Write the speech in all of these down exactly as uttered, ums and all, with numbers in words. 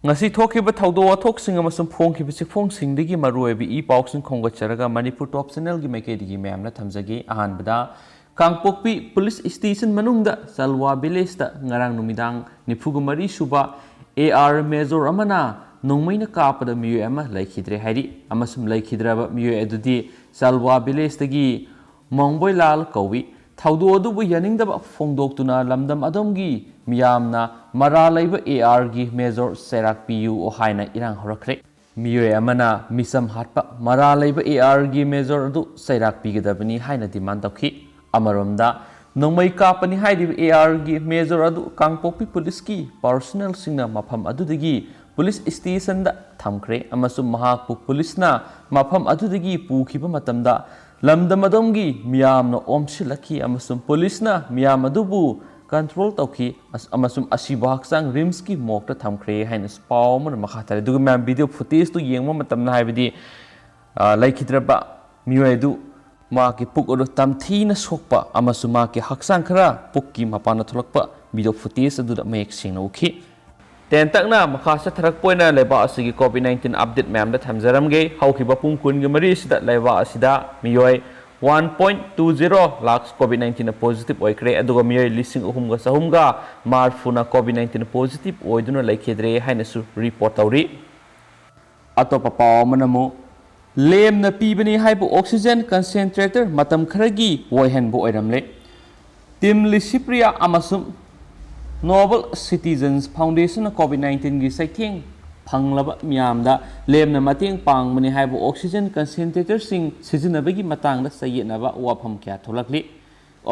ꯉꯁꯤ ꯊꯣꯛꯈꯤꯕ ꯊꯧꯗꯣꯛ ꯋꯥꯊꯣꯛꯁꯤꯡ ꯑꯃꯁꯨꯡ ꯐꯣꯡꯈꯤꯕ ꯆꯦꯐꯣꯡꯁꯤꯡꯗꯒꯤ ꯃꯔꯨꯑꯣꯏꯕ ꯏ ꯄꯥꯎꯁꯤꯡ ꯈꯣꯝꯒꯠꯆꯔꯒ ꯃꯅꯤꯄꯨꯔ ꯇꯣꯞ ꯆꯦꯅꯦꯜꯒꯤ ꯃꯥꯏꯀꯩꯗꯒꯤ ꯃꯌꯥꯝꯅ ꯊꯝꯖꯒꯦ꯫ ꯑꯍꯥꯟꯕꯗ, ꯀꯥꯡꯄꯣꯛꯄꯤ ꯄꯨꯂꯤꯁ ꯁ꯭ꯇꯦꯁꯟ ꯃꯅꯨꯡꯗ ꯆꯜꯋꯥ ꯚꯤꯂꯦꯖꯇ ꯉꯔꯥꯡ ꯅꯨꯃꯤꯗꯥꯡ ꯅꯤꯐꯨꯒ ꯃꯔꯤ ꯁꯨꯕ ꯑꯦ ꯑꯥꯔ ꯃꯦꯖꯣꯔ ꯑꯃꯅ ꯅꯣꯡꯃꯩꯅ ꯀꯥꯞꯄꯗ ꯃꯤꯑꯣꯏ ꯑꯃ ꯂꯩꯈꯤꯗ꯭ꯔꯦ ꯍꯥꯏꯔꯤ, ꯑꯃꯁꯨꯡ ꯂꯩꯈꯤꯗ꯭ꯔꯕ ꯃꯤꯑꯣꯏ ꯑꯗꯨꯗꯤ ꯆꯜꯋꯥ ꯚꯤꯂꯦꯖꯇꯒꯤ ꯃꯣꯡꯕꯣꯏꯂꯥꯜ ꯀꯧꯏ꯫ ꯊꯧꯗꯣꯛ ꯑꯗꯨꯕꯨ ꯌꯥꯅꯤꯡꯗꯕ ꯐꯣꯡꯗꯣꯛꯇꯨꯅ ꯂꯝꯗꯝ ꯑꯗꯣꯝꯒꯤ ꯃꯤꯌꯥꯝꯅ ꯃꯔꯥꯜ ꯂꯩꯕ ꯑꯦ ꯑꯥꯔꯒꯤ ꯃꯦꯖꯣꯔ ꯆꯩꯔꯥꯛ ꯄꯤꯌꯨ ꯍꯥꯏꯅ ꯏꯔꯥꯡ ꯍꯧꯔꯛꯈ꯭ꯔꯦ꯫ ꯃꯤꯑꯣꯏ ꯑꯃꯅ ꯃꯤꯆꯝ ꯍꯥꯠꯄ ꯃꯔꯥꯜ ꯂꯩꯕ ꯑꯦ ꯑꯥꯔꯒꯤ ꯃꯦꯖꯣꯔ ꯑꯗꯨ ꯆꯩꯔꯥꯛ ꯄꯤꯒꯗꯕꯅꯤ ꯍꯥꯏꯅ ꯗꯤꯃꯥꯟ ꯇꯧꯈꯤ꯫ ꯑꯃꯔꯣꯝꯗ, ꯅꯣꯡꯃꯩ ꯀꯥꯞꯄꯅꯤ ꯍꯥꯏꯔꯤꯕ ꯑꯦ ꯑꯥꯔꯒꯤ ꯃꯦꯖꯣꯔ ꯑꯗꯨ ꯀꯥꯡꯄꯣꯛꯄꯤ ꯄꯨꯂꯤꯁꯀꯤ ꯄꯥꯔꯁꯣꯅꯦꯜꯁꯤꯡꯅ ꯃꯐꯝ ꯑꯗꯨꯗꯒꯤ ꯄꯨꯂꯤꯁ ꯁ꯭ꯇꯦꯁꯟꯗ ꯊꯝꯈ꯭ꯔꯦ ꯑꯃꯁꯨꯡ ꯃꯍꯥꯛꯄꯨ ꯄꯨꯂꯤꯁꯅ ꯃꯐꯝ ꯑꯗꯨꯗꯒꯤ ꯄꯨꯈꯤꯕ ꯃꯇꯝꯗ ꯂꯝꯗꯝ ꯑꯗꯣꯝꯒꯤ ꯃꯤꯌꯥꯝꯅ ꯑꯣꯝꯁꯤꯜꯂꯛꯈꯤ ꯑꯃꯁꯨꯡ ꯄꯨꯂꯤꯁꯅ ꯃꯤꯌꯥꯝ ꯑꯗꯨꯕꯨ ꯀꯟꯇ꯭ꯔꯣꯜ ꯇꯧꯈꯤ ꯑꯁ-, ꯑꯃꯁꯨꯡ ꯑꯁꯤꯕꯨ ꯍꯛꯆꯥꯡ ꯔꯤꯝꯁꯀꯤ ꯃꯣꯔꯒꯇ ꯊꯝꯈ꯭ꯔꯦ ꯍꯥꯏꯅꯁꯨ ꯄꯥꯎ ꯑꯃꯅ ꯃꯈꯥ ꯇꯥꯔꯦ꯫ ꯑꯗꯨꯒ ꯃꯌꯥꯝ ꯚꯤꯗꯤꯑꯣ ꯐꯨꯇꯦꯖꯇꯨ ꯌꯦꯡꯕ ꯃꯇꯝꯗ, ꯍꯥꯏꯕꯗꯤ, ꯑ, ꯂꯩꯈꯤꯗ꯭ꯔꯕ ꯃꯤꯑꯣꯏ ꯑꯗꯨ ꯃꯍꯥꯛꯀꯤ ꯄꯨꯛ ꯑꯗꯨ ꯇꯝꯊꯤꯅ ꯁꯣꯛꯄ ꯑꯃꯁꯨꯡ ꯃꯍꯥꯛꯀꯤ ꯍꯛꯆꯥꯡ ꯈꯔ ꯄꯨꯛꯀꯤ ꯃꯄꯥꯟꯗ ꯊꯣꯛꯂꯛꯄ ꯚꯤꯗꯤꯑꯣ ꯐꯨꯇꯦꯖ ꯑꯗꯨꯗ ꯃꯌꯦꯛ ꯁꯦꯡꯅ ꯎꯈꯤ꯫ ꯇꯦꯟꯇꯛꯅ ꯃꯈꯥ ꯆꯠꯊꯔꯛꯄ ꯑꯣꯏꯅ ꯂꯩꯕꯥꯛ ꯑꯁꯤꯒꯤ ꯀꯣꯚꯤꯗ ꯅꯥꯏꯟꯇꯤꯟ ꯑꯞꯗꯦꯠ ꯃꯌꯥꯝꯗ ꯊꯝꯖꯔꯝꯒꯦ꯫ ꯍꯧꯈꯤꯕ ꯄꯨꯡ ꯀꯨꯟꯒ ꯃꯔꯤ ꯑꯁꯤꯗ ꯂꯩꯕꯥꯛ ꯑꯁꯤꯗ ꯃꯤꯑꯣꯏ one point two zero lakh COVID ꯅꯥꯏꯟꯇꯤꯟꯅ ꯄꯣꯖꯤꯇꯤꯚ ꯑꯣꯏꯈ꯭ꯔꯦ, ꯑꯗꯨꯒ ꯃꯤꯑꯣꯏ ꯂꯤꯁꯤꯡ ꯑꯍꯨꯝꯒ ꯆꯍꯨꯝꯒ ꯃꯔꯤꯐꯨꯅ ꯀꯣꯚꯤꯗ ꯅꯥꯏꯟꯇꯤꯟ ꯄꯣꯖꯤꯇꯤꯚ ꯑꯣꯏꯗꯨꯅ ꯂꯩꯈꯤꯗ꯭ꯔꯦ ꯍꯥꯏꯅꯁꯨ ꯔꯤꯄꯣꯔꯠ ꯇꯧꯔꯤ꯫ ꯑꯇꯣꯞꯄ ꯄꯥꯎ ꯑꯃꯅ ꯑꯃꯨꯛ ꯂꯦꯝꯅ ꯄꯤꯕꯅꯤ ꯍꯥꯏꯕ ꯑꯣꯛꯁꯤꯖꯦꯟ ꯀꯟꯁꯦꯟꯇ꯭ꯔꯦꯇꯔ ꯃꯇꯝ ꯈꯔꯒꯤ ꯑꯣꯏꯍꯟꯕ ꯑꯣꯏꯔꯝꯂꯦ꯫ ꯇꯤꯝ ꯂꯤꯁꯤꯄ꯭ꯔꯤꯌꯥ ꯑꯃꯁꯨꯡ ꯅꯣꯕꯜ ꯁꯤꯇꯤꯖꯟꯁ ꯐꯥꯎꯟꯗꯦꯁꯟꯅ ꯀꯣꯚꯤꯗ ꯅꯥꯏꯟꯇꯤꯟꯒꯤ ꯆꯩꯊꯦꯡ ꯐꯪꯂꯕ ꯃꯤꯌꯥꯝꯗ ꯂꯦꯝꯅ ꯃꯇꯦꯡ ꯄꯥꯡꯕꯅꯤ ꯍꯥꯏꯕ ꯑꯣꯛꯁꯤꯖꯦꯟ ꯀꯟꯁꯦꯟꯇ꯭ꯔꯦꯇꯔꯁꯤꯡ ꯁꯤꯖꯤꯟꯅꯕꯒꯤ ꯃꯇꯥꯡꯗ ꯆꯌꯦꯠꯅꯕ ꯋꯥꯐꯝ ꯀꯌꯥ ꯊꯣꯛꯂꯛꯂꯤ꯫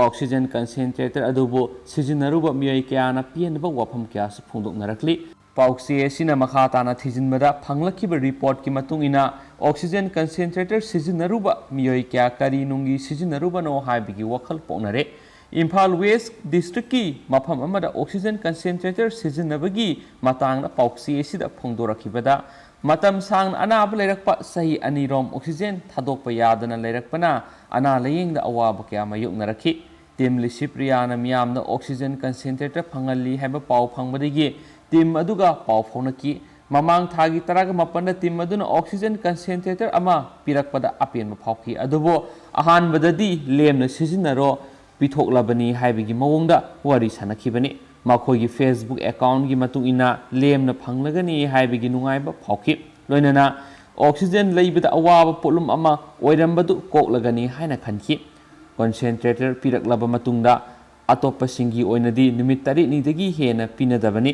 ꯑꯣꯛꯁꯤꯖꯦꯟ ꯀꯟꯁꯦꯟꯇ꯭ꯔꯦꯇꯔ ꯑꯗꯨꯕꯨ ꯁꯤꯖꯤꯟꯅꯔꯨꯕ ꯃꯤꯑꯣꯏ ꯀꯌꯥꯅ ꯄꯦꯟꯗꯕ ꯋꯥꯐꯝ ꯀꯌꯥꯁꯨ ꯐꯣꯡꯗꯣꯛꯅꯔꯛꯂꯤ꯫ ꯄꯥꯎꯆꯦ ꯑꯁꯤꯅ ꯃꯈꯥ ꯇꯥꯅ ꯊꯤꯖꯤꯟꯕꯗ ꯐꯪꯂꯛꯈꯤꯕ ꯔꯤꯄꯣꯔꯠꯀꯤ ꯃꯇꯨꯡ ꯏꯟꯅ, ꯑꯣꯛꯁꯤꯖꯦꯟ ꯀꯟꯁꯦꯟꯇ꯭ꯔꯦꯇꯔ ꯁꯤꯖꯤꯟꯅꯔꯨꯕ ꯃꯤꯑꯣꯏ ꯀꯌꯥ ꯀꯔꯤ ꯅꯨꯡꯒꯤ ꯁꯤꯖꯤꯟꯅꯔꯨꯕꯅꯣ ꯍꯥꯏꯕꯒꯤ ꯋꯥꯈꯜ ꯄꯣꯛꯅꯔꯦ꯫ ꯏꯝꯐꯥꯜ ꯋꯦꯁ ꯗꯤꯁꯇ꯭ꯔꯤꯛꯀꯤ ꯃꯐꯝ ꯑꯃꯗ ꯑꯣꯛꯁꯤꯖꯦꯟ ꯀꯟꯁꯦꯟꯇ꯭ꯔꯦꯇꯔ ꯁꯤꯖꯤꯟꯅꯕꯒꯤ ꯃꯇꯥꯡꯗ ꯄꯥꯎꯆꯦ ꯑꯁꯤꯗ ꯐꯣꯡꯗꯣꯔꯛꯈꯤꯕꯗ, ꯃꯇꯝ ꯁꯥꯡꯅ ꯑꯅꯥꯕ ꯂꯩꯔꯛꯄ, ꯆꯍꯤ ꯑꯅꯤꯔꯣꯝ ꯑꯣꯛꯁꯤꯖꯦꯟ ꯊꯥꯗꯣꯛꯄ ꯌꯥꯗꯅ ꯂꯩꯔꯛꯄꯅ ꯑꯅꯥ ꯂꯥꯌꯦꯡꯗ ꯑꯋꯥꯕ ꯀꯌꯥ ꯃꯥꯌꯣꯛꯅꯔꯛꯈꯤ꯫ ꯇꯤꯝ ꯂꯤꯁꯤꯄ꯭ꯔꯤꯌꯥꯅ ꯃꯤꯌꯥꯝꯗ ꯑꯣꯛꯁꯤꯖꯦꯟ ꯀꯟꯁꯦꯟꯇ꯭ꯔꯦꯇꯔ ꯐꯪꯍꯜꯂꯤ ꯍꯥꯏꯕ ꯄꯥꯎ ꯐꯪꯕꯗꯒꯤ ꯇꯤꯝ ꯑꯗꯨꯒ ꯄꯥꯎ ꯐꯥꯎꯅꯈꯤ꯫ ꯃꯃꯥꯡ ꯊꯥꯒꯤ ꯇꯔꯥꯃꯥꯄꯟꯗ ꯇꯤꯝ ꯑꯗꯨꯅ oxygen concentrator ꯑꯃ ꯄꯤꯔꯛꯄꯗ ꯑꯄꯦꯟꯕ ꯐꯥꯎꯈꯤ, ꯑꯗꯨꯕꯨ ꯑꯍꯥꯟꯕꯗꯗꯤ ꯂꯦꯝꯅ ꯁꯤꯖꯤꯟꯅꯔꯣ, ꯄꯤꯊꯣꯛꯂꯕꯅꯤ ꯍꯥꯏꯕꯒꯤ ꯃꯑꯣꯡꯗ ꯋꯥꯔꯤ ꯁꯥꯟꯅꯈꯤꯕꯅꯤ꯫ ꯃꯈꯣꯏꯒꯤ Facebook accountꯀꯤ ꯃꯇꯨꯡ ꯏꯟꯅ ꯂꯦꯝꯅ ꯐꯪꯂꯒꯅꯤ ꯍꯥꯏꯕꯒꯤ ꯅꯨꯡꯉꯥꯏꯕ ꯐꯥꯎꯈꯤ꯫ ꯂꯣꯏꯅꯅ oxygen ꯂꯩꯕꯗ ꯑꯋꯥꯕ ꯄꯣꯠꯂꯨꯝ ꯑꯃ ꯑꯣꯏꯔꯝꯕꯗꯨ ꯀꯣꯛꯂꯒꯅꯤ ꯍꯥꯏꯅ ꯈꯟꯈꯤ꯫ Concentrator ꯄꯤꯔꯛꯂꯕ ꯃꯇꯨꯡꯗ ꯑꯇꯣꯞꯄꯁꯤꯡꯒꯤ ꯑꯣꯏꯅꯗꯤ ꯅꯨꯃꯤꯠ ꯇꯔꯦꯠꯅꯤꯗꯒꯤ ꯍꯦꯟꯅ ꯄꯤꯅꯗꯕꯅꯤ꯫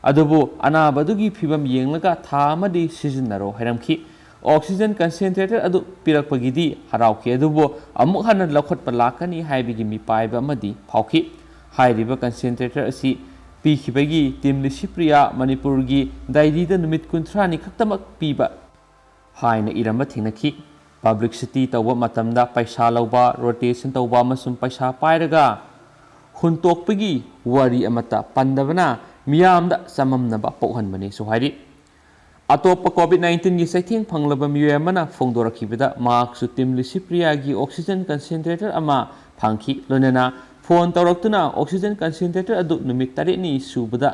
ꯑꯗꯨꯕꯨ ꯑꯅꯥꯕ ꯑꯗꯨꯒꯤ ꯐꯤꯚꯝ ꯌꯦꯡꯂꯒ ꯊꯥ ꯑꯃꯗꯤ ꯁꯤꯖꯤꯟꯅꯔꯣ ꯍꯥꯏꯔꯝꯈꯤ꯫ Oxygen concentrator ꯑꯗꯨ ꯄꯤꯔꯛꯄꯒꯤꯗꯤ ꯍꯔꯥꯎꯈꯤ, ꯑꯗꯨꯕꯨ ꯑꯃꯨꯛ ꯍꯟꯅ ꯂꯧꯈꯠꯄ ꯂꯥꯛꯀꯅꯤ ꯍꯥꯏꯕꯒꯤ ꯃꯤꯄꯥꯏꯕ ꯑꯃꯗꯤ ꯐꯥꯎꯈꯤ꯫ ꯍꯥꯏꯔꯤꯕ concentrator ꯑꯁꯤ ꯄꯤꯈꯤꯕꯒꯤ ꯇꯤꯝ ꯂꯤꯁꯤꯄ꯭ꯔꯤꯌꯥ ꯃꯅꯤꯄꯨꯔꯒꯤ diaryꯗ ꯅꯨꯃꯤꯠ ꯀꯨꯟꯊ꯭ꯔꯥꯅꯤ ꯈꯛꯇꯃꯛ ꯄꯤꯕ ꯍꯥꯏꯅ ꯏꯔꯝꯕ ꯊꯦꯡꯅꯈꯤ꯫ Publicity ꯇꯧꯕ ꯃꯇꯝꯗ ꯄꯩꯁꯥ ꯂꯧꯕ, rotation ꯇꯧꯕ ꯑꯃꯁꯨꯡ ꯄꯩꯁꯥ ꯄꯥꯏꯔꯒ ꯍꯨꯟꯇꯣꯛꯄꯒꯤ ꯋꯥꯔꯤ ꯑꯃꯠꯇ ꯄꯟꯗꯕꯅ ꯃꯤꯌꯥꯝꯗ ꯆꯃꯝꯅꯕ ꯄꯣꯛꯍꯟꯕꯅꯦꯁꯨ ꯍꯥꯏꯔꯤ꯫ ꯑꯇꯣꯞꯄ COVID nineteenꯒꯤ ꯆꯩꯊꯦꯡ ꯐꯪꯂꯕ ꯃꯤꯑꯣꯏ ꯑꯃꯅ ꯐꯣꯡꯗꯣꯔꯛꯈꯤꯕꯗ ꯃꯍꯥꯛꯁꯨ ꯇꯤꯝ ꯂꯤꯁꯤꯄ꯭ꯔꯤꯌꯥꯒꯤ oxygen concentrator ꯑꯃ ꯐꯪꯈꯤ꯫ ꯂꯣꯏꯅꯅ ꯐꯣꯟ ꯇꯧꯔꯛꯇꯨꯅ oxygen concentrator ꯑꯗꯨ ꯅꯨꯃꯤꯠ ꯇꯔꯦꯠꯅꯤ ꯁꯨꯕꯗ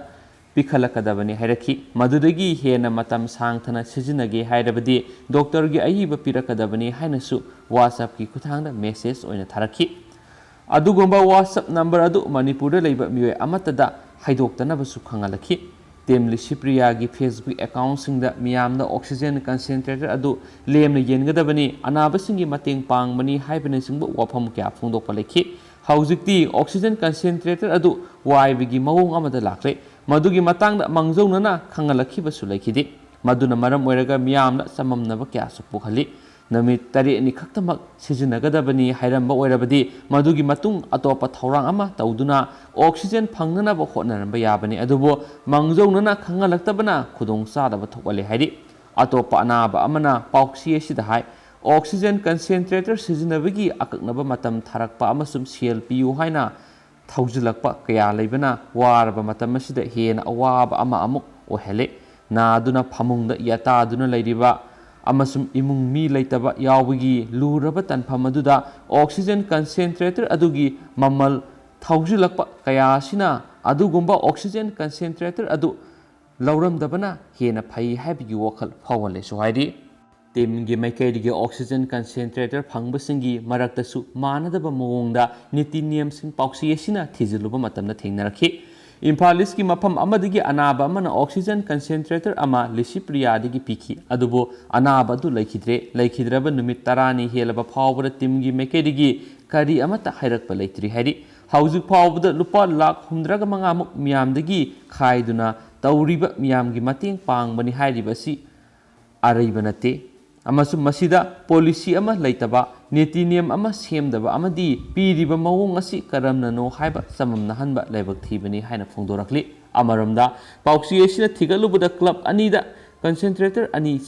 ꯄꯤꯈꯠꯂꯛꯀꯗꯕꯅꯤ ꯍꯥꯏꯔꯛꯈꯤ꯫ ꯃꯗꯨꯗꯒꯤ ꯍꯦꯟꯅ ꯃꯇꯝ ꯁꯥꯡꯊꯅ ꯁꯤꯖꯤꯟꯅꯒꯦ ꯍꯥꯏꯔꯕꯗꯤ ꯗꯣꯛꯇꯔꯒꯤ ꯑꯏꯕ ꯄꯤꯔꯛꯀꯗꯕꯅꯤ ꯍꯥꯏꯅꯁꯨ WhatsAppꯀꯤ ꯈꯨꯠꯊꯥꯡꯗ message ꯑꯣꯏꯅ ꯊꯥꯔꯛꯈꯤ꯫ ꯑꯗꯨꯒꯨꯝꯕ WhatsApp number ꯑꯗꯨ ꯃꯅꯤꯄꯨꯔꯗ ꯂꯩꯕ ꯃꯤꯑꯣꯏ ꯑꯃꯠꯇꯗ ꯍꯥꯏꯗꯣꯛꯇꯅꯕꯁꯨ ꯈꯪꯍꯜꯂꯛꯈꯤ꯫ ꯇꯤꯝ ꯂꯤꯁꯤꯄ꯭ꯔꯤꯌꯥꯒꯤ Facebook accountꯁꯤꯡꯗ ꯃꯤꯌꯥꯝꯅ oxygen concentrator ꯑꯗꯨ ꯂꯦꯝꯅ ꯌꯦꯟꯒꯗꯕꯅꯤ, ꯑꯅꯥꯕꯁꯤꯡꯒꯤ ꯃꯇꯦꯡ ꯄꯥꯡꯕꯅꯤ ꯍꯥꯏꯕꯅꯆꯤꯡꯕ ꯋꯥꯐꯝ ꯀꯌꯥ ꯐꯣꯡꯗꯣꯛꯄ ꯂꯩꯈꯤ꯫ ꯍꯧꯖꯤꯛꯇꯤ oxygen concentrator ꯑꯗꯨ ꯋꯥꯏꯕꯒꯤ ꯃꯑꯣꯡ ꯑꯃꯗ ꯂꯥꯛꯂꯦ꯫ ꯃꯗꯨꯒꯤ ꯃꯇꯥꯡꯗ ꯃꯥꯡꯖꯧꯅꯅ ꯈꯪꯍꯜꯂꯛꯈꯤꯕꯁꯨ ꯂꯩꯈꯤꯗꯦ꯫ ꯃꯗꯨꯅ ꯃꯔꯝ ꯑꯣꯏꯔꯒ ꯃꯤꯌꯥꯝꯅ ꯆꯃꯝꯅꯕ ꯀꯌꯥꯁꯨ ꯄꯣꯛꯍꯜꯂꯤ꯫ ꯅꯨꯃꯤꯠ ꯇꯔꯦꯠꯅꯤ ꯈꯛꯇꯃꯛ ꯁꯤꯖꯤꯟꯅꯒꯗꯕꯅꯤ ꯍꯥꯏꯔꯝꯕ ꯑꯣꯏꯔꯕꯗꯤ ꯃꯗꯨꯒꯤ ꯃꯇꯨꯡ ꯑꯇꯣꯞꯄ ꯊꯧꯔꯥꯡ ꯑꯃ ꯇꯧꯗꯨꯅ oxygen ꯐꯪꯅꯅꯕ ꯍꯣꯠꯅꯔꯝꯕ ꯌꯥꯕꯅꯤ꯫ ꯑꯗꯨꯕꯨ ꯃꯥꯡꯖꯧꯅꯅ ꯈꯪꯍꯜꯂꯛꯇꯕꯅ ꯈꯨꯗꯣꯡꯆꯥꯗꯕ ꯊꯣꯛꯍꯜꯂꯦ ꯍꯥꯏꯔꯤ꯫ ꯑꯇꯣꯞꯄ ꯑꯅꯥꯕ ꯑꯃꯅ ꯄꯥꯎꯆꯦ ꯑꯁꯤꯗ ꯍꯥꯏ, oxygen concentrator ꯁꯤꯖꯤꯟꯅꯕꯒꯤ ꯑꯀꯛꯅꯕ ꯃꯇꯝ ꯊꯥꯔꯛꯄ ꯑꯃꯁꯨꯡ ꯁꯦꯜ ꯄꯤꯌꯨ ꯍꯥꯏꯅ ꯊꯧꯖꯤꯜꯂꯛꯄ ꯀꯌꯥ ꯂꯩꯕꯅ ꯋꯥꯔꯕ ꯃꯇꯝ ꯑꯁꯤꯗ ꯍꯦꯟꯅ ꯑꯋꯥꯕ ꯑꯃ ꯑꯃꯨꯛ ꯑꯣꯏꯍꯜꯂꯦ꯫ ꯅꯥꯗꯨꯅ ꯐꯃꯨꯡꯗ ꯌꯥꯇꯥꯗꯨꯅ ꯂꯩꯔꯤꯕ ꯑꯃꯁꯨꯡ ꯏꯃꯨꯡ ꯃꯤ ꯂꯩꯇꯕ ꯌꯥꯎꯕꯒꯤ ꯂꯨꯔꯕ ꯇꯥꯟꯐꯝ ꯑꯗꯨꯗ oxygen concentrator ꯑꯗꯨꯒꯤ ꯃꯃꯜ ꯊꯧꯖꯤꯜꯂꯛꯄ ꯀꯌꯥ ꯑꯁꯤꯅ ꯑꯗꯨꯒꯨꯝꯕ oxygen concentrator ꯑꯗꯨ ꯂꯧꯔꯝꯗꯕꯅ ꯍꯦꯟꯅ ꯐꯩ ꯍꯥꯏꯕꯒꯤ ꯋꯥꯈꯜ ꯐꯥꯎꯍꯜꯂꯦꯁꯨ ꯍꯥꯏꯔꯤ꯫ ꯇꯤꯝꯒꯤ ꯃꯥꯏꯀꯩꯗꯒꯤ oxygen concentrator ꯐꯪꯕꯁꯤꯡꯒꯤ ꯃꯔꯛꯇꯁꯨ ꯃꯥꯟꯅꯗꯕ ꯃꯑꯣꯡꯗ ꯅꯤꯇꯤ ꯅꯤꯌꯝꯁꯤꯡ ꯄꯥꯎꯆꯦ ꯑꯁꯤꯅ ꯊꯤꯖꯤꯜꯂꯨꯕ ꯃꯇꯝꯗ ꯊꯦꯡꯅꯔꯛꯈꯤ꯫ ꯏꯝꯐꯥꯜ ꯏꯁꯀꯤ ꯃꯐꯝ ꯑꯃꯗꯒꯤ ꯑꯅꯥꯕ ꯑꯃꯅ oxygen concentrator ꯑꯃ ꯂꯤꯁꯤꯄ꯭ꯔꯤꯌꯥꯗꯒꯤ ꯄꯤꯈꯤ, ꯑꯗꯨꯕꯨ ꯑꯅꯥꯕ ꯑꯗꯨ ꯂꯩꯈꯤꯗ꯭ꯔꯦ꯫ ꯂꯩꯈꯤꯗ꯭ꯔꯕ ꯅꯨꯃꯤꯠ ꯇꯔꯥꯅꯤ ꯍꯦꯜꯂꯕ ꯐꯥꯎꯕꯗ ꯇꯤꯝꯒꯤ ꯃꯥꯏꯀꯩꯗꯒꯤ ꯀꯔꯤ ꯑꯃꯠꯇ ꯍꯥꯏꯔꯛꯄ ꯂꯩꯇ꯭ꯔꯤ ꯍꯥꯏꯔꯤ꯫ ꯍꯧꯖꯤꯛ ꯐꯥꯎꯕꯗ ꯂꯨꯄꯥ ꯂꯥꯈ ꯍꯨꯝꯗ꯭ꯔꯥꯒ ꯃꯉꯥꯃꯨꯛ ꯃꯤꯌꯥꯝꯗꯒꯤ ꯈꯥꯏꯗꯨꯅ ꯇꯧꯔꯤꯕ ꯃꯤꯌꯥꯝꯒꯤ ꯃꯇꯦꯡ ꯄꯥꯡꯕꯅꯤ ꯍꯥꯏꯔꯤꯕ ꯑꯁꯤ ꯑꯔꯩꯕ ꯅꯠꯇꯦ ꯑꯃꯁꯨꯡ ꯃꯁꯤꯗ ꯄꯣꯂꯤꯁꯤ ꯑꯃ ꯂꯩꯇꯕ, ꯅꯤꯇꯤ ꯅꯤꯌꯝ ꯑꯃ ꯁꯦꯝꯗꯕ ꯑꯃꯗꯤ ꯄꯤꯔꯤꯕ ꯃꯑꯣꯡ ꯑꯁꯤ ꯀꯔꯝꯅꯅꯣ ꯍꯥꯏꯕ ꯆꯃꯝꯅꯍꯟꯕ ꯂꯥꯏꯕꯛ ꯊꯤꯕꯅꯤ ꯍꯥꯏꯅ ꯐꯣꯡꯗꯣꯔꯛꯂꯤ꯫ ꯑꯃꯔꯣꯝꯗ, ꯄꯥꯎꯆꯦ ꯑꯁꯤꯅ ꯊꯤꯒꯠꯂꯨꯕꯗ club ꯑꯅꯤꯗ concentrator ꯑꯅꯤ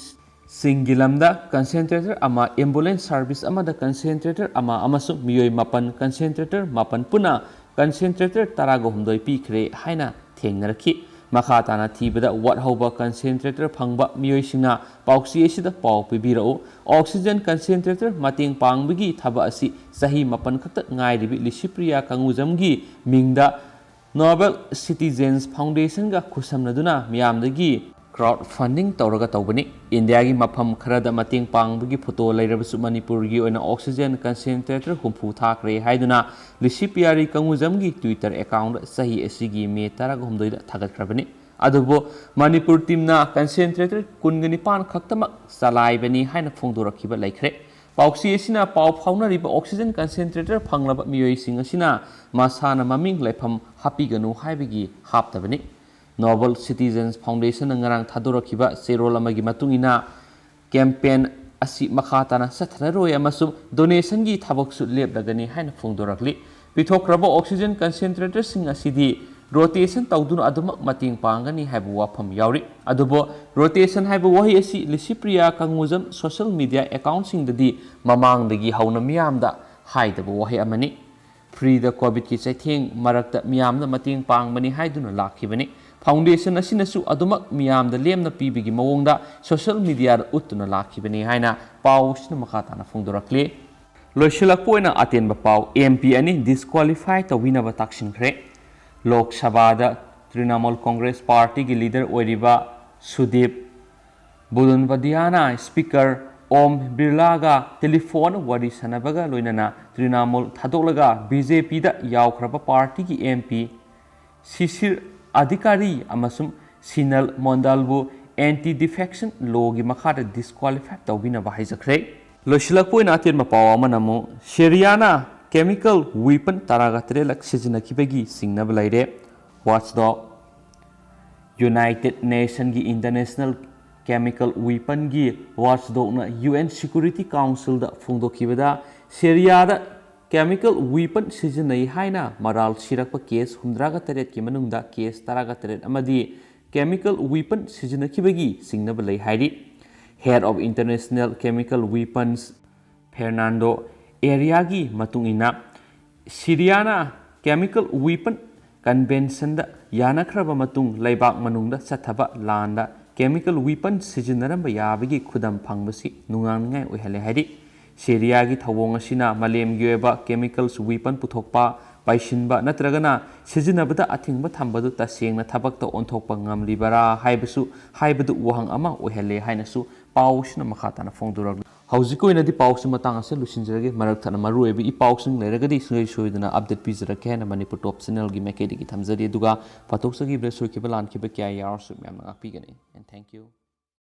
ꯁꯤꯡꯒꯤ ꯂꯝꯗ concentrator ꯑꯃ, ambulance service ꯑꯃꯗ concentrator ꯑꯃ ꯑꯃꯁꯨꯡ ꯃꯤꯑꯣꯏ ꯃꯥꯄꯟ, concentrator ꯃꯥꯄꯟ ꯄꯨꯟꯅ concentrator ꯇꯔꯥꯒ ꯍꯨꯝꯗꯣꯏ ꯄꯤꯈ꯭ꯔꯦ ꯍꯥꯏꯅ ꯊꯦꯡꯅꯔꯛꯈꯤ꯫ ꯃꯈꯥ ꯇꯥꯅ ꯊꯤꯕꯗ ꯋꯥꯠꯍꯧꯕ concentrator ꯐꯪꯕ ꯃꯤꯑꯣꯏꯁꯤꯡꯅ ꯄꯥꯎꯆꯦ ꯑꯁꯤꯗ ꯄꯥꯎ ꯄꯤꯕꯤꯔꯛꯎ꯫ Oxygen concentrator ꯃꯇꯦꯡ ꯄꯥꯡꯕꯒꯤ ꯊꯕꯛ ꯑꯁꯤ ꯆꯍꯤ ꯃꯥꯄꯟ ꯈꯛꯇ ꯉꯥꯏꯔꯤꯕꯤ ꯂꯤꯁꯤꯄ꯭ꯔꯤꯌꯥ ꯀꯪꯒꯨꯖꯝꯒꯤ ꯃꯤꯡꯗ Noble Citizens Foundationꯒ ꯈꯨꯠꯁꯝꯅꯗꯨꯅ ꯃꯤꯌꯥꯝꯗꯒꯤ crowd funding ꯇꯧꯔꯒ ꯇꯧꯕꯅꯤ꯫ ꯏꯟꯗꯤꯌꯥꯒꯤ ꯃꯐꯝ ꯈꯔꯗ ꯃꯇꯦꯡ ꯄꯥꯡꯕꯒꯤ photo ꯂꯩꯔꯕꯁꯨ ꯃꯅꯤꯄꯨꯔꯒꯤ ꯑꯣꯏꯅ oxygen concentrator ꯍꯨꯝꯐꯨ ꯊꯥꯈ꯭ꯔꯦ ꯍꯥꯏꯗꯨꯅ ꯂꯤꯁꯤꯄ꯭ꯔꯤꯌꯥ ꯀꯪꯒꯨꯖꯝꯒꯤ Twitter accountꯗ ꯆꯍꯤ ꯑꯁꯤꯒꯤ ꯃꯦ ꯇꯔꯥꯒ ꯍꯨꯝꯗꯣꯏꯗ ꯊꯥꯒꯠꯈ꯭ꯔꯕꯅꯤ꯫ ꯑꯗꯨꯕꯨ ꯃꯅꯤꯄꯨꯔ teamꯅ concentrator ꯀꯨꯟꯒ ꯅꯤꯄꯥꯟ ꯈꯛꯇꯃꯛ ꯆꯂꯥꯏꯕꯅꯤ ꯍꯥꯏꯅ ꯐꯣꯡꯗꯣꯔꯛꯈꯤꯕ ꯂꯩꯈ꯭ꯔꯦ꯫ ꯄꯥꯎꯆꯦ ꯑꯁꯤꯅ ꯄꯥꯎ ꯐꯥꯎꯅꯔꯤꯕ oxygen concentrator ꯐꯪꯂꯕ ꯃꯤꯑꯣꯏꯁꯤꯡ ꯑꯁꯤꯅ ꯃꯁꯥꯅ ꯃꯃꯤꯡ ꯂꯩꯐꯝ ꯍꯥꯞꯄꯤꯒꯅꯨ ꯍꯥꯏꯕꯒꯤ ꯍꯥꯞꯇꯕꯅꯤ꯫ Noble Citizens Foundationꯅ ꯉꯔꯥꯡ ꯊꯥꯗꯣꯔꯛꯈꯤꯕ ꯆꯦꯔꯣꯜ ꯑꯃꯒꯤ ꯃꯇꯨꯡ ꯏꯟꯅ, campaign ꯑꯁꯤ ꯃꯈꯥ ꯇꯥꯅ ꯆꯠꯊꯔꯔꯣꯏ ꯑꯃꯁꯨꯡ donationꯒꯤ ꯊꯕꯛꯁꯨ ꯂꯦꯞꯂꯒꯅꯤ ꯍꯥꯏꯅ ꯐꯣꯡꯗꯣꯔꯛꯂꯤ꯫ ꯄꯤꯊꯣꯛꯈ꯭ꯔꯕ oxygen concentratorꯁꯤꯡ ꯑꯁꯤꯗꯤ rotation ꯇꯧꯗꯨꯅ ꯑꯗꯨꯃꯛ ꯃꯇꯦꯡ ꯄꯥꯡꯒꯅꯤ ꯍꯥꯏꯕ ꯋꯥꯐꯝ ꯌꯥꯎꯔꯤ꯫ ꯑꯗꯨꯕꯨ rotation ꯍꯥꯏꯕ ꯋꯥꯍꯩ ꯑꯁꯤ ꯂꯤꯁꯤꯄ꯭ꯔꯤꯌꯥ ꯀꯪꯒꯨꯖꯝ social media accountꯁꯤꯡꯗꯗꯤ ꯃꯃꯥꯡꯗꯒꯤ ꯍꯧꯅ ꯃꯤꯌꯥꯝꯗ ꯍꯥꯏꯗꯕ ꯋꯥꯍꯩ ꯑꯃꯅꯤ꯫ Freeꯗ COVIDꯀꯤ ꯆꯩꯊꯦꯡ ꯃꯔꯛꯇ ꯃꯤꯌꯥꯝꯗ ꯃꯇꯦꯡ ꯄꯥꯡꯕꯅꯤ ꯍꯥꯏꯗꯨꯅ ꯂꯥꯛꯈꯤꯕꯅꯤ꯫ Foundation ꯑꯁꯤꯅꯁꯨ ꯑꯗꯨꯃꯛ ꯃꯤꯌꯥꯝꯗ ꯂꯦꯝꯅ ꯄꯤꯕꯒꯤ ꯃꯑꯣꯡꯗ social mediaꯗ ꯎꯠꯇꯨꯅ ꯂꯥꯛꯈꯤꯕꯅꯤ ꯍꯥꯏꯅ ꯄꯥꯎ ꯑꯁꯤꯅ ꯃꯈꯥ ꯇꯥꯅ ꯐꯣꯡꯗꯣꯔꯛꯂꯤ꯫ ꯂꯣꯏꯁꯤꯜꯂꯛꯄ ꯑꯣꯏꯅ ꯑꯇꯦꯟꯕ ꯄꯥꯎ, MP ꯑꯅꯤ disqualify ꯇꯧꯕꯤꯅꯕ ꯇꯥꯛꯁꯤꯟꯈ꯭ꯔꯦ꯫ ꯂꯣꯛ ꯁꯚꯥꯗ ꯇ꯭ꯔꯤꯅꯥꯃꯨꯜ ꯀꯣꯡꯒ꯭ꯔꯦꯁ ꯄꯥꯔꯇꯤꯒꯤ ꯂꯤꯗꯔ ꯑꯣꯏꯔꯤꯕ ꯁꯨꯗꯤꯞ ꯕꯨꯗꯨꯟꯕꯗꯤꯌꯥꯅ ꯁ꯭ꯄꯤꯀꯔ ꯑꯣꯝ ꯕꯤꯔꯂꯥꯒ ꯇꯦꯂꯤꯐꯣꯟ ꯋꯥꯔꯤ ꯁꯥꯟꯅꯕꯒ ꯂꯣꯏꯅꯅ ꯇ꯭ꯔꯤꯅꯥꯃꯨꯜ ꯊꯥꯗꯣꯛꯂꯒ ꯕꯤ ꯖꯦ ꯄꯤꯗ ꯌꯥꯎꯈ꯭ꯔꯕ ꯄꯥꯔꯇꯤꯒꯤ ꯑꯦꯝ ꯄꯤ ꯁꯤꯁꯤꯔ ꯑꯙꯤꯀꯥꯔꯤ ꯑꯃꯁꯨꯡ ꯁꯤꯅꯜ ꯃꯣꯟꯗꯜꯕꯨ ꯑꯦꯟꯇꯤ ꯗꯤꯐꯦꯛꯁꯟ ꯂꯣꯒꯤ ꯃꯈꯥꯗ ꯗꯤꯁꯀ꯭ꯋꯥꯂꯤꯐꯥꯏ ꯇꯧꯕꯤꯅꯕ ꯍꯥꯏꯖꯈ꯭ꯔꯦ꯫ ꯂꯣꯏꯁꯤꯜꯂꯛꯄ ꯑꯣꯏꯅ ꯑꯇꯦꯟꯕ ꯄꯥꯎ ꯑꯃꯅ ꯑꯃꯨꯛ ꯁꯤꯔꯤꯌꯥꯅ ꯀꯦꯃꯤꯀꯦꯜ ꯋꯤꯄꯟ ꯇꯔꯥꯒ ꯇꯔꯦꯠꯂꯛ ꯁꯤꯖꯤꯟꯅꯈꯤꯕꯒꯤ ꯆꯤꯡꯅꯕ ꯂꯩꯔꯦ꯫ ꯋꯥꯆꯗꯣꯛ ꯌꯨꯅꯥꯏꯇꯦꯗ ꯅꯦꯁꯟꯒꯤ ꯏꯟꯇꯔꯅꯦꯁꯅꯦꯜ ꯀꯦꯃꯤꯀꯦꯜ ꯋꯤꯄꯟꯒꯤ ꯋꯥꯆꯗꯣꯛꯅ ꯌꯨ ꯑꯦꯟ ꯁꯦꯀ꯭ꯌꯨꯔꯤꯇꯤ ꯀꯥꯎꯟꯁꯤꯜꯗ ꯐꯣꯡꯗꯣꯛꯈꯤꯕꯗ ꯁꯤꯔꯤꯌꯥꯗ ꯀꯦꯃꯤꯀꯦꯜ ꯋꯤꯄꯟ ꯁꯤꯖꯤꯟꯅꯩ ꯍꯥꯏꯅ ꯃꯔꯥꯜ ꯁꯤꯔꯛꯄ ꯀꯦꯁ ꯍꯨꯝꯗ꯭ꯔꯥꯒ ꯇꯔꯦꯠꯀꯤ ꯃꯅꯨꯡꯗ ꯀꯦꯁ ꯇꯔꯥꯒ ꯇꯔꯦꯠ ꯑꯃꯗꯤ ꯀꯦꯃꯤꯀꯦꯜ ꯋꯤꯄꯟ ꯁꯤꯖꯤꯟꯅꯈꯤꯕꯒꯤ ꯆꯤꯡꯅꯕ ꯂꯩ ꯍꯥꯏꯔꯤ꯫ Head of International Chemical Weapons Fernando ꯑꯦꯔꯤꯌꯥꯒꯤ ꯃꯇꯨꯡ ꯏꯟꯅ ꯁꯤꯔꯤꯌꯥꯅ ꯀꯦꯃꯤꯀꯦꯜ ꯋꯤꯄꯟ ꯀꯟꯚꯦꯟꯁꯟꯗ ꯌꯥꯅꯈ꯭ꯔꯕ ꯃꯇꯨꯡ ꯂꯩꯕꯥꯛ ꯃꯅꯨꯡꯗ ꯆꯠꯊꯕ ꯂꯥꯟꯗ ꯀꯦꯃꯤꯀꯦꯜ ꯋꯤꯄꯟ ꯁꯤꯖꯤꯟꯅꯔꯝꯕ ꯌꯥꯕꯒꯤ ꯈꯨꯗꯝ ꯐꯪꯕꯁꯤ ꯅꯨꯡꯅꯥꯡꯅꯤꯡꯉꯥꯏ ꯑꯣꯏꯍꯜꯂꯦ ꯍꯥꯏꯔꯤ꯫ ꯁꯤꯔꯤꯌꯥꯒꯤ ꯊꯧꯑꯣꯡ ꯑꯁꯤꯅ ꯃꯥꯂꯦꯝꯒꯤ ꯑꯣꯏꯕ ꯀꯦꯃꯤꯀꯦꯜꯁ ꯋꯤꯄꯟ ꯄꯨꯊꯣꯛꯄ, ꯄꯥꯏꯁꯤꯟꯕ ꯅꯠꯇ꯭ꯔꯒꯅ ꯁꯤꯖꯤꯟꯅꯕꯗ ꯑꯊꯤꯡꯕ ꯊꯝꯕꯗꯨ ꯇꯁꯦꯡꯅ ꯊꯕꯛꯇ ꯑꯣꯟꯊꯣꯛꯄ ꯉꯝꯂꯤꯕꯔꯥ ꯍꯥꯏꯕꯁꯨ, ꯍꯥꯏꯕꯗꯨ ꯋꯥꯍꯪ ꯑꯃ ꯑꯣꯏꯍꯜꯂꯦ ꯍꯥꯏꯅꯁꯨ ꯄꯥꯎ ꯑꯁꯤꯅ ꯃꯈꯥ ꯇꯥꯅ ꯐꯣꯡꯗꯣꯔꯛꯂꯤ꯫ ꯍꯧꯖꯤꯛꯀꯤ ꯑꯣꯏꯅꯗꯤ ꯄꯥꯎꯁꯤ ꯃꯇꯥꯡ ꯑꯁꯤꯗ ꯂꯣꯏꯁꯤꯟꯖꯔꯒꯦ꯫ ꯃꯔꯛ ꯊꯠꯅ ꯃꯔꯨꯑꯣꯏꯕ ꯏ ꯄꯥꯎꯁꯤꯡ ꯂꯩꯔꯒꯗꯤ ꯁꯨꯡꯁꯣꯏ ꯁꯣꯏꯗꯅ ꯑꯞꯗꯦꯠ ꯄꯤꯖꯔꯛꯀꯦ ꯍꯥꯏꯅ ꯃꯅꯤꯄꯨꯔ ꯇꯣꯞ ꯆꯦꯅꯦꯜꯒꯤ ꯃꯥꯏꯀꯩꯗꯒꯤ ꯊꯝꯖꯔꯤ꯫ ꯑꯗꯨꯒ ꯄꯥꯊꯣꯛꯆꯈꯤꯕꯗ ꯁꯣꯏꯈꯤꯕ ꯂꯥꯟꯈꯤꯕ ꯀꯌꯥ ꯌꯥꯎꯔꯁꯨ ꯃꯌꯥꯝꯅ ꯉꯥꯛꯄꯤꯒꯅꯤ꯫ And thank you.